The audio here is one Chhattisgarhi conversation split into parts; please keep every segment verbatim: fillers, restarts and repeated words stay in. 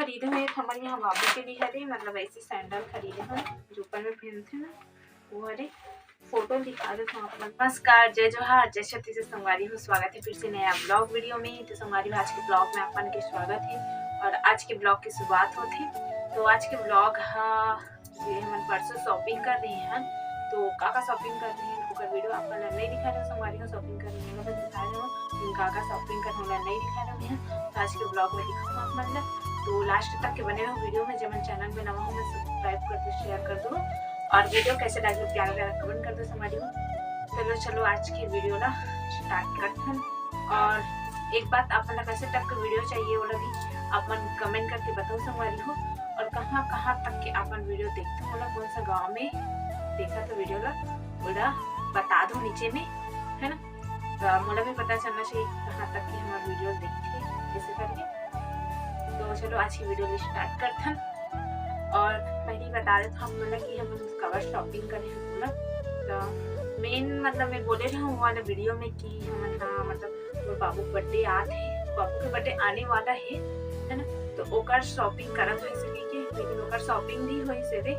खरीदे हन, हमर यहाँ बाबू के लिए हरे, मतलब ऐसी सैंडल खरीदे हन जो ऊपर में पहनथे ना, वो हरे। फोटो दिखा देथव आप मन। नमस्कार, जय जोहार, जय छत्तीसगढ़ संगवारी हो। स्वागत है फिर से नया ब्लॉग वीडियो में। तो संगवारी हो, आज के ब्लॉग में आप मन के स्वागत है और आज के ब्लॉग की शुरुआत होत है। तो आज के ब्लॉग हा, ये हमन परसों शॉपिंग कर रहे हैं, तो का का शॉपिंग कर रहे हैं ओकर वीडियो आप मन ला नहीं दिखा रहे हो संगवारी हो। शॉपिंग कर रहे हैं मतलब दिखा रहे हो, लेकिन का का शॉपिंग कर ओला नहीं दिखा रहे हैं। तो आज के ब्लॉग में दिखाऊँ आप मन ला, तो लास्ट तक के बने रहो वीडियो में। जब मन चैनल में नवा हो, मन सब्सक्राइब कर दो, शेयर कर दो और वीडियो कैसे लगे प्यारा प्यारा कमेंट कर दो संगवारी हो। चलो चलो आज के वीडियो ला स्टार्ट करथन। और एक बात, आप मन ला कैसे टाइप के वीडियो चाहिए ओला भी आप मन कमेंट करके बताओ संगवारी हो। और कहाँ कहाँ तक के आप मन वीडियो देखते हो, मतलब कौन सा गाँव में देखा तो वीडियो ला ओला बता दो नीचे में, है ना। तो मोला भी पता चलना चाहिए कहाँ तक के हमारे वीडियो देखते हैं, कैसे करके। तो चलो आज की वीडियो स्टार्ट करथन। और पहले ही बता देथव आप मन ला कि हम कवर शॉपिंग करे हैं पूरा। तो मेन मतलब मैं बोले रहे हूँ वाला वीडियो में कि हमन ला मतलब मोर बाबू बर्थडे आत है, बाबू के बर्थडे आने वाला है, है ना। तो ओकर शॉपिंग करत होइस हे के, लेकिन ओकर शॉपिंग भी होइस हे।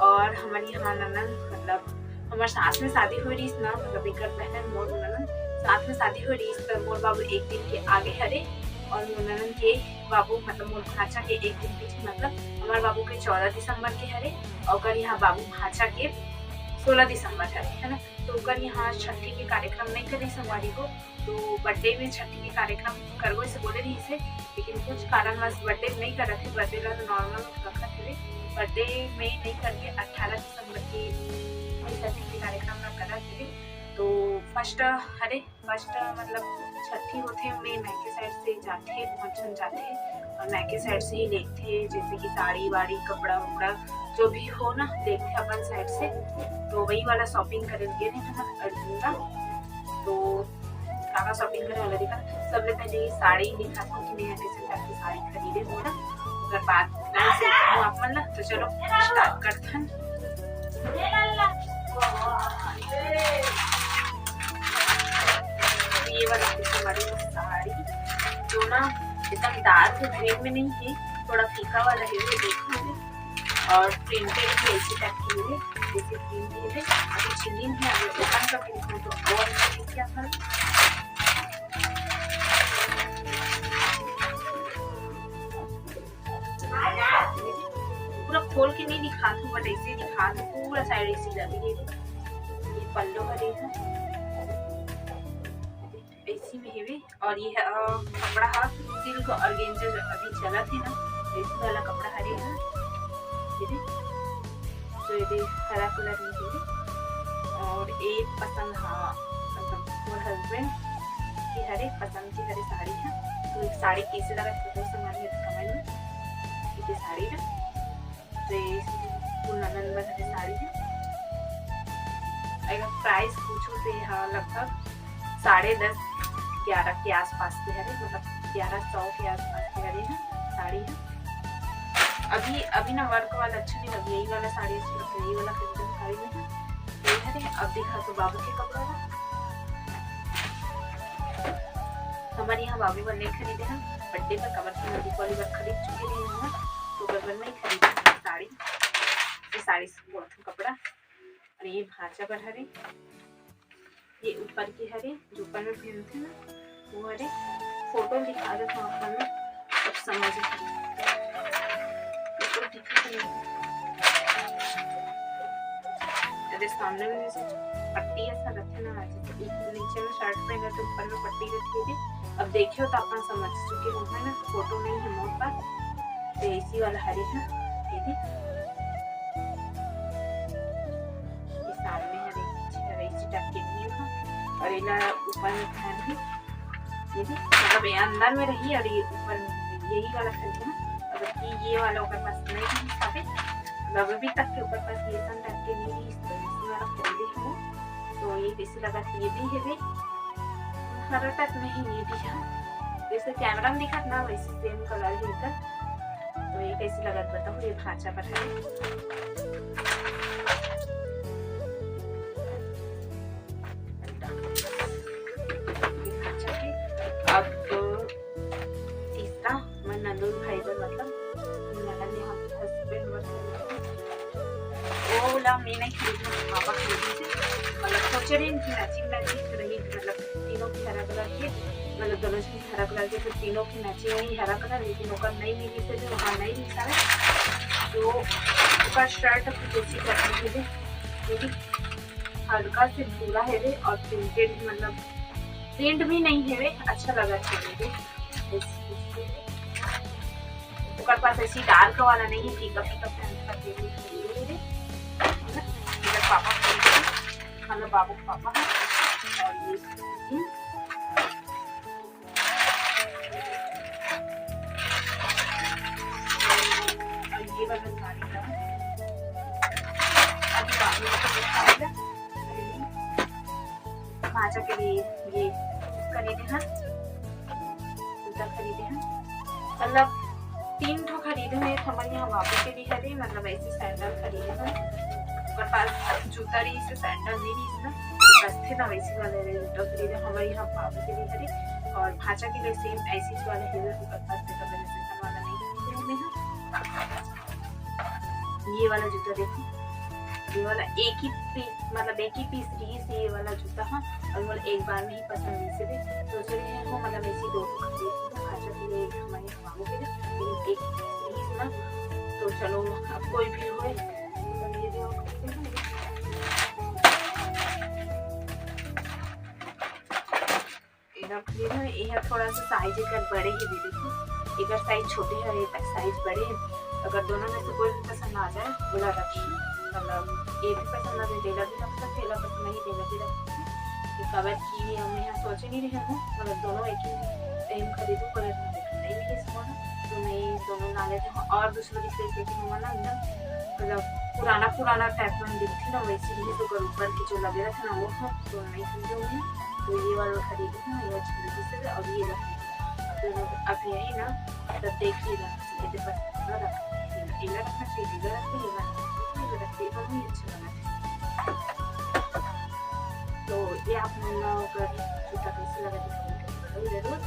और हमर यहाँ ननद मतलब हमर साथ में शादी होए रहिस ना, मतलब एकर बहन मोर ननद साथ में शादी होए रहिस, त मोर बाबू एक दिन के आगे हरे और मोर ननद के बाबू मतलब मोर भांचा के एक दिन पीछे, मतलब हमार बाबू के चौदह दिसंबर के हरे और ओकर यहाँ बाबू भांचा के सोलह दिसंबर हरे, है ना। तो ओकर यहाँ छट्ठी के कार्यक्रम नहीं करे संगवारी हो, तो बर्थडे में छट्ठी के कार्यक्रम करबो ऐसे बोले रहिस हे, लेकिन कुछ कारणवश बर्थडे में नहीं करत हे। बर्थडे ला तो नॉर्मल रखत हे, बर्थडे में नहीं करके अट्ठारह दिसंबर के छट्ठी के कार्यक्रम ला करत हे। तो फर्स्ट हरे, फर्स्ट मतलब छट्ठी होथे, ओमे मायके साइड से जाथे, बहुत झन जाथे और मायके साइड से ही लेथे, जैसे कि साड़ी वाड़ी, कपड़ा उपड़ा, जो भी हो ना, लेथे अपन साइड से। तो वही वाला शॉपिंग करे गे रहे हैं ना अर्जुन का। तो का का शॉपिंग करे वाला दिखा, सबले पहले ये साड़ी दिखाथव कि मैं कैसे टाइप के साड़ी खरीदे हूँ ना, ओकर बाद मैं से कहूँ आप मन ला। तो चलो स्टार्ट करथन। ये वाला कुछ हमारे साड़ी जो ना एकदम डार्क ग्रीन में नहीं है, थोड़ा फीका वाला है, ये देखो। और प्रिंटेड भी ऐसे टाइप की है, जैसे प्रिंट है, अभी छिली है, अभी ओपन करके दिखाऊँ तो और क्या था। पूरा खोल के नहीं दिखात हूँ, but ऐसे ही दिखात हूँ, पूरा साइड ऐसे लगे है। ये पल्लू हरे है, ऐसी में हेवे। और ये है, अ, कपड़ा है सिल्क ऑर्गेंजा, जो अभी चलत है ना, ऐसी वाला कपड़ा हरे है। ये देख, तो ये देख, हरा कलर में हेवे। और ये पसंद, हाँ, मतलब मोर हस्बैंड के हरे पसंद के हरे साड़ी है। तो एक साड़ी कैसे लगा, फोटो से मारिए कमेंट में। ये साड़ी है, तो ये फुल ननन बर हरे साड़ी है। अगर प्राइस पूछो तो हाँ, लगभग साढ़े दस, ग्यारह के आसपास के हरे, मतलब ग्यारह सौ के आसपास के हरे हैं साड़ी है। अभी, अभी ना वर्क वाला अच्छा नहीं लगे, यही वाला साड़ी अच्छा लगता है, यही वाला खरीदे साड़ी में है। ये हरे, अब दिखा तो बाबू के कपड़ा ना। हमारे यहाँ बाबू बर नहीं खरीदे हैं बर्थडे पर, कमर की नदी वाली बार खरीद चुके रहे हैं, तो ओकर बर नहीं खरीदे हैं साड़ी। ये साड़ी से बहुत कपड़ा, और ये भांचा बर हरे, ये ऊपर के हरे, जो ऊपर में पहनथे ना, वो हरे। फोटो दिखा देथव आप मन ला, तब समझ में। फोटो दिखत नहीं। अरे सामने में जैसे पट्टी ऐसा रखे ना, जैसे एक नीचे में शर्ट पहने तो ऊपर में पट्टी रखी है। अब देखियो तो अपन समझ चुके हो, है ना, फोटो नहीं है मोर पास। तो इसी वाला हरे है, ये देख। ये सामने हरे, पीछे हरे, इसी टाइप के भी है। और इला ऊपर में पहन भी, ये देख, मतलब ये अंदर में रही और ये ऊपर में, यही वाला खरीदे ना। मतलब कि ये वाला ओकर पास नहीं रही, अभी, मतलब अभी तक के ओकर पास ये सन टाइप के नहीं रही, तो इसी वाला खरीदे हूँ। तो ये कैसे लगा, ये भी हेवे, हरा टाइप में ही ये भी है, जैसे कैमरा में दिखत ना वैसे सेम कलर ही का। तो ये कैसे लगत बताओ, ये भांचा पर है। ये भांचा है। अब तीसरा मैं नंदू भाई बर, मतलब मैं नहीं खरीदना, पापा खरीदे थे। मतलब सोचे रही कि मैचिंग मैचिंग रही, मतलब तीनों की हरा कलर के, मतलब दोनों झन की हरा कलर के, तो तीनों की मैचिंग ही हरा कलर, लेकिन ओकर नहीं मिली से जो वहाँ नहीं मिला है। तो ओकर शर्ट कुछ ऐसी करनी है, ये भी हल्का से भूरा है रे और प्रिंटेड, मतलब प्रिंट भी नहीं है रे, अच्छा लगा था मुझे। ओकर पास ऐसी डार्क वाला नहीं है, फीका फीका पहन कर दे रही है। इधर पापा खरीदे, मतलब बाबू के पापा हैं। और ये, हम्म। और ये वाला साड़ी का है। अभी बाबू को दिखाऊंगा। भांचा के लिए ये खरीदे हैं, जूता खरीदे हैं, मतलब तीन ठो खरीदे हैं। एक हमारे यहाँ बाबू के लिए हरे, मतलब ऐसी सैंडल खरीदे हैं। ओकर पास जूता रही से सैंडल नहीं रही ना, तो बस थे ना वैसी वाले रहे, जूता खरीदे हमारे यहाँ बाबू के लिए हरे। और भांचा के लिए सेम ऐसी वाला है, ओकर पास थे तो मैंने सैंडल वाला नहीं खरीदे हैं। ये वाला जूता देखो, ये वाला एक ही पीस, मतलब एक ही पीस रही से ये वाला जूता, हाँ। और मोला एक बार में ही पसंद नहीं से भी सोच रहे हैं, मतलब ऐसी दो खरीदे हैं। भांचा के लिए एक हमारे बाबू के लिए, लेकिन एक ही पीस ना, तो चलो अब कोई भी होए, तो ये जो खरीदे हैं, एला खरीदे हवे, एहा थोड़ा सा साइज एकर बड़े हे दीदी, एकर साइज छोटे हे, एकर साइज बड़े हे। अगर दोनों में से कोई भी पसंद आ जाए, ओला रखी, मतलब ये भी पसंद आ जाए, तेला भी रख सकते, एला पसंद नहीं, तेला भी रख सकते। ये काबर कि हम यहाँ सोचे नहीं रहे हूँ, मतलब दोनों एक ही टाइम खरीदूँ, पर इतना देखा नहीं मिले इसको ना, तो मैं दोनों ला लेती हूँ। और दूसरा भी देख लेती हूँ ना, एकदम मतलब पुराना पुराना टाइप में दिखती ना, वैसे ही तो ऊपर की जो लगे रहते ना, वो हम दोनों नहीं खरीदे हुए हैं। तो ये वाला खरीदे हैं, ये अच्छा लगे से, और ये वाला। तो अब यही ना, तब देखिए ना, ये देखो, इधर रखते हैं, इधर रखना चाहिए, इधर रखते हैं, इधर रखते हैं, इधर रखते हैं, दोनों ही अच्छा लगा है। तो ये आप मन ला अगर जूता कैसे लगा, तो comment करके बताओ जरूर।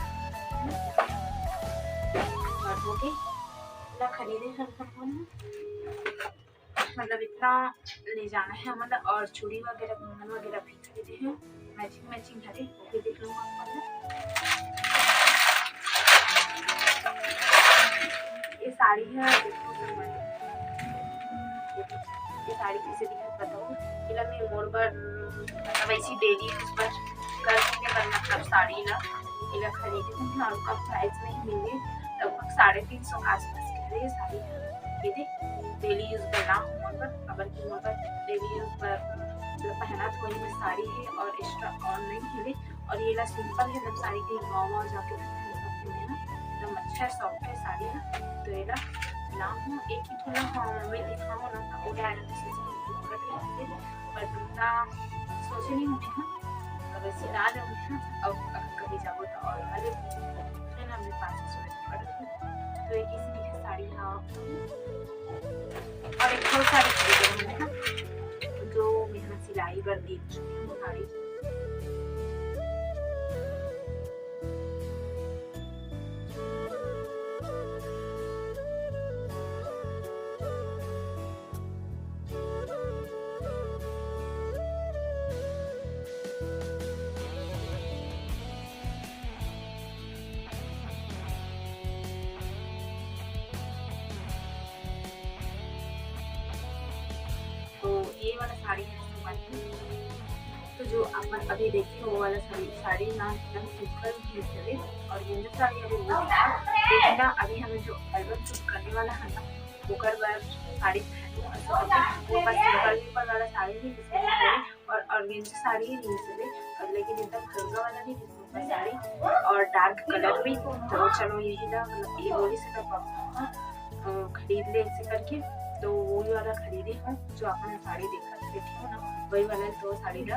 और हो गए, इतना खरीदे हम सब, मतलब इतना ले जाना है, मतलब और चूड़ी वगैरह, कंगन वगैरह भी खरीदे हैं, मैचिंग मैचिंग हरे, वो भी दिखाऊंगा आप मन ला। ये साड़ी है, देखो, ये साड़ी कैसे दिखत बताओ। एला मैं मोर बर, मतलब ऐसी डेली यूज बर, गर्मी के बर, मतलब साड़ी ला एला खरीदे हूँ और कम प्राइस में ही मिले, लगभग साढ़े तीन सौ के आसपास के हरे ये साड़ी। ये दे डेली यूज बर ना हो मोर बर, काबर कि मोर बर डेली यूज बर मतलब पहनत होही मैं साड़ी हे और एक्स्ट्रा और नहीं मिले। और ये ला सिंपल है, एकदम साड़ी के गाँव वाँव जाके पहन सकते हैं ना, एकदम अच्छा है, सॉफ्ट है साड़ी है। तो ये ला नाम हो एक ही थोड़ा, हाँ, मैं दिखाऊँ ना, तो वो डायरेक्ट से करके आते हैं। पर इतना सोचे नहीं हूँ मैं, हाँ, अब सिला रहे हैं, अब कभी जाओ तो और वाले है ना, मैं पाँच सौ रुपये पड़ रही हूँ। तो एक इसकी है साड़ी, हाँ, और एक बहुत सारी चीजें हैं ना, जो मैं यहाँ सिलाई बर दे चुकी हूँ साड़ी। तो ये वाला साड़ी है, तो जो अपन अभी देखे वो वाला साड़ी, साड़ी ना एकदम सिंपल ही है, और ये जो साड़ी अभी वो है, लेकिन ना अभी हमें जो एल्बम शूट करने वाला है ना, ओकर बर साड़ी पहनू, ऐसा करके वो बस सिंपल सिंपल वाला साड़ी ही, जिसमें और ऑर्गेन्जा साड़ी ही नहीं से, और लेकिन एकदम हल्का वाला नहीं, जिसमें ऊपर साड़ी और डार्क कलर भी। तो चलो यही ना, मतलब ये बोली से तो पापा, हाँ, अ, खरीद ले ऐसे करके। तो वो वाला खरीदे हूँ जो आपने साड़ी देखा, देखे हो ना, वही वाला तो साड़ी ना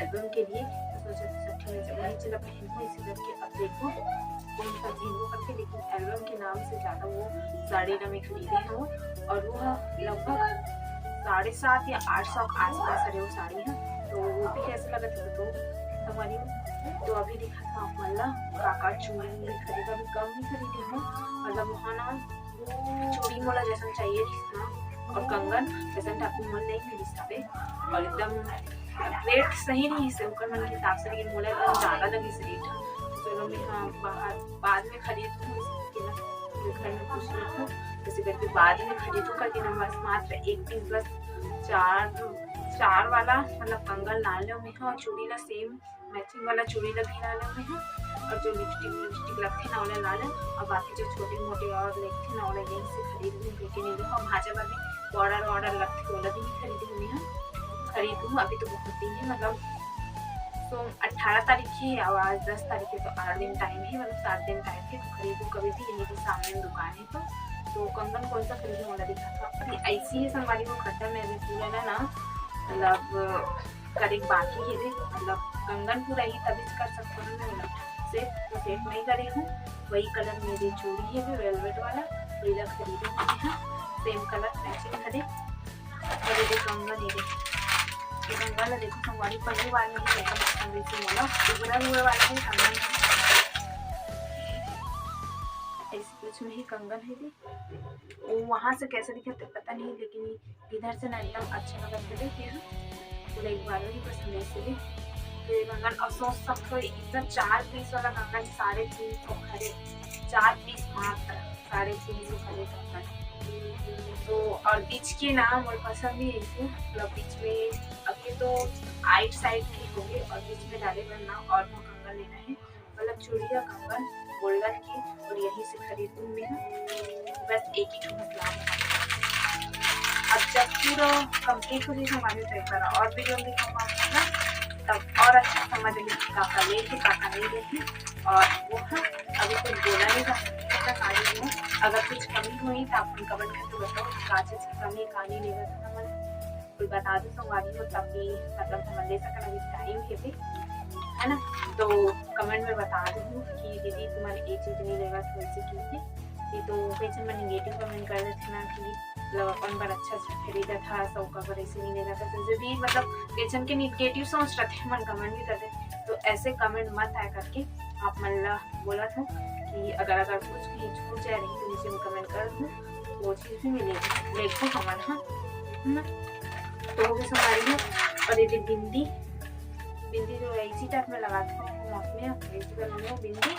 एल्बम के लिए। तो सोचा था सब ठीक है, वही चला पहनूँ ऐसे करके। अब देखो कौन सा पहनूँ करके, लेकिन एल्बम के नाम से ज़्यादा वो साड़ी ना मैं खरीदे हूँ, और वो है लगभग साढ़े सात या आठ सौ के आसपास है वो साड़ी है। तो वो भी कैसे लगा था तो हमारी, तो अभी दिखा था आप मन ला का का चूड़ी भी खरीदा, भी कम ही खरीदे हूँ, मतलब वहाँ ना चूड़ी मोला जैसन चाहिए रहिस ना, और कंगन वैसन टाइप के मोला नहीं मिलिस हवे, और एकदम रेट सही नहीं है ओकर मन के हिसाब से, लेकिन मोला एकदम ज्यादा लगिस रेट। चलो मैं, हाँ, बाहर बाद में खरीद लूँ, इसके ना, फिर घर में पूछ लेती हूँ, जैसे करके बाद में खरीदूँ करके ना। बस मात्र एक पीस, बस चार, चार वाला मतलब कंगन ला लेव मैं, हाँ, चूड़ी ला सेम मैचिंग वाला चूड़ी ला भी ला लेव मैं, हाँ, और जो लिपस्टिक लिपस्टिक लगथे ना, ओला ला लेव, और बाकी जो छोटे मोटे और लगथे ना, ओला यहीं से खरीद लूँ, क्योंकि नहीं देखो, हम भाजा बर भी बॉर्डर वॉर्डर लगथे, ओला भी नहीं खरीदे हूँ मैं, हाँ, खरीदूँ, अभी तो बहुत दिन है, मतलब, तो अट्ठारह तारीख ही है और आज दस तारीख है, तो आठ दिन टाइम है, मतलब, सात दिन टाइम है, तो खरीदूँ कभी भी, यहीं पे सामने में दुकान है। तो, तो कंगन कौन सा खरीदूँ वाला दिखा था, अभी ऐसी ही संगवारी को खत्म है, अभी पूरा ना, ना, मतलब, करेक बाकी है रे, मतलब, कंगन पूरा ही तभी कर सकते हो ना, मतलब, सेट तो सेट नहीं करे हूँ। वही कलर में ये चूड़ी है भी वेलवेट वाला, वही ला खरीदे हूँ मैं, सेम कलर मैचिंग करे। और ये कंगन, ये देखो, ये कंगन ला देखो, संगवारी पहली बार में ही एकदम पसंद है मोला, उभरा हुए वाला है कंगन। ऐसे कुछ में ही कंगन है जी, वो वहाँ से कैसे दिखते पता नहीं, लेकिन इधर से ना एकदम अच्छा लगत हे, देखिए, हाँ, पूरा एक बार ही पसंद है इसलिए। तो ये कंगन, अब सोच सकते हो, इतना चार पीस वाला कंगन साढ़े तीन सौ खरीद, चार पीस मात्र साढ़े तीन सौ खरीद कंगन। तो और बीच के ना मोर पसंद ही है इसे, मतलब बीच में अब ये तो आइट साइड की होगी और बीच में डाले बनना और वो कंगन लेना है, मतलब चूड़िया कंगन गोल्डन की, और यहीं से खरीदूँ मैं, बस एक ही ठो बस लाभ। अब जब पूरा कंप्लीट हो जाए हमारे तो एक बार और वीडियो में दिखाऊंगा आपको ना, तब और अच्छा समझ लेंगे काका लेके काका नहीं लेके। और वो हाँ, अभी कुछ बोला नहीं था, कितना साड़ी में अगर कुछ कमी हुई तो आप कमेंट करके बताओ, का चीज की कमी, का नहीं लेगा था हमारे। कोई बता दो संगवारी हो, तब भी मतलब हमन ले सकन, अभी टाइम हे भी, है ना? तो कमेंट में बता दो कि दीदी तुम्हारे ये चीज नहीं लेगा, तो ऐसे क्यों है? ये तो कई झन मन नेगेटिव कमेंट कर देथे ना कि मतलब अपन बर अच्छा अच्छा खरीदा था, सबका बर ऐसे नहीं लेगा था, तो जो भी मतलब कई झन के नेगेटिव सोच रहे थे, मन कमेंट भी कर दे, तो ऐसे कमेंट मत आया करके आप मन ला बोला था कि अगर अगर कुछ भी छूट जाए रही तो नीचे में कमेंट कर दो, वो चीज भी मिलेगी, देखो हमारा, है ना? तो हो गई संगवारी हो। और ये बिंदी, बिंदी जो है इसी टाइप में लगाती हूँ, मौसमी है, इसी कलर में बिंदी।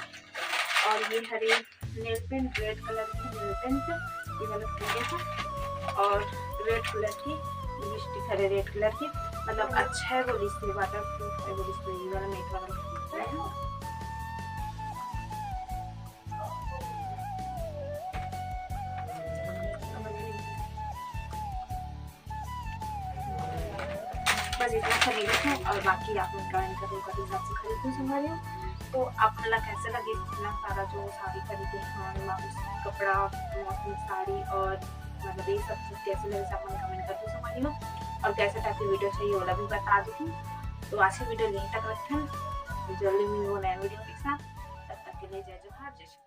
और ये हरे नेल पेंट, रेड कलर की नेल पेंट, ये वाला पूरे है, और रेड कलर की लिपस्टिक, हरे रेड कलर की, मतलब अच्छा है वो, इसमें वाटर प्रूफ है वो, इसमें ये वाला मेट वाला है। बस इतना खरीदी थी और बाकी आप लोग ज्वाइन कर लो, कभी हिसाब से खरीदो संगवारी हो। तो आप मतलब कैसे लगे इतना सारा जो साड़ी खरीदे हैं, कपड़ा, मौसमी साड़ी और मतलब ये सब चीज कैसे लगे, सब मन कमेंट कर दो संगवारी हो। और कैसे टाइप की वीडियो चाहिए, वो भी बता दो। तो आज की वीडियो यहीं तक रखते हैं, जल्दी मिलूंगा नया वीडियो के साथ। तब तक के लिए जय जोहार, जय श्री